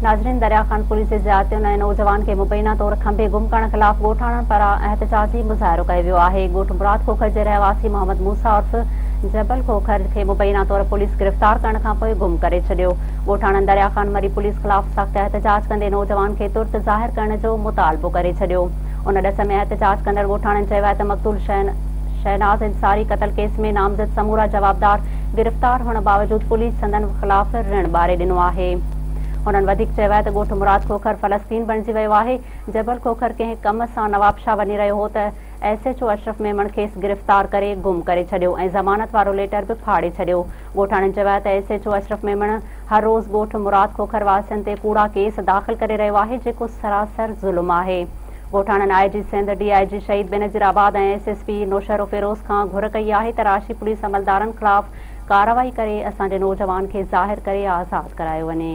ناظرين دريا خان پوليس جي زيادتين ۽ نوجوان کي مبينا طور کنڀي گم ڪرڻ خلاف ڳوٺاڻن پاران احتجاجي مظاهرو ڪيو ويو آهي. ڳوٺ مراد کوکر جي رهواسي محمد موسيٰ عرف جبل کوکر کي مبينا طور پوليس گرفتار ڪرڻ کانپوء گم ڪري ڇڏيو. ڳوٺاڻن دريا خان مري پوليس خلاف سخت احتجاج ڪندي نوجوان کي ترت ظاهر ڪرڻ جو مطالبو ڪري ڇڏيو. ان ڏس ۾ احتجاج ڪندڙ ڳوٺاڻن چيو آهي ته مقتول شهناز انصاري قتل ڪيس ۾ نامزد سمورا جوابدار گرفتار هئڻ باوجود پوليس سندن خلاف رڻ ٻاري ڏنو آهي. هنن وڌيڪ چيو آهي ته ڳوٺ مراد کوکر فلسطين بڻجي ويو آهي، جبل کوکر ڪنهن ڪم سان نوابشاهه وڃي رهيو هو ته S H O Ashraf Memon کيس گرفتار ڪري گم ڪري ڇڏيو ۽ ضمانت وارو ليٽر به ڦاڙي ڇڏيو. ڳوٺاڻن چيو آهي ته S H O Ashraf Memon هر روز ڳوٺ مراد کوکر واسين تي ڪوڙا ڪيس داخل ڪري رهيو آهي جيڪو سراسر ظلم آهي. ڳوٺاڻن I G Sindh, D I G Shaheed Benazirabad ۽ S S P Naushahro Feroze کان گهر ڪئي آهي ته راشي پوليس عملدارن خلاف ڪارروائي ڪري اسان جي نوجوان کي ظاهر ڪري آزاد ڪرايو وڃي.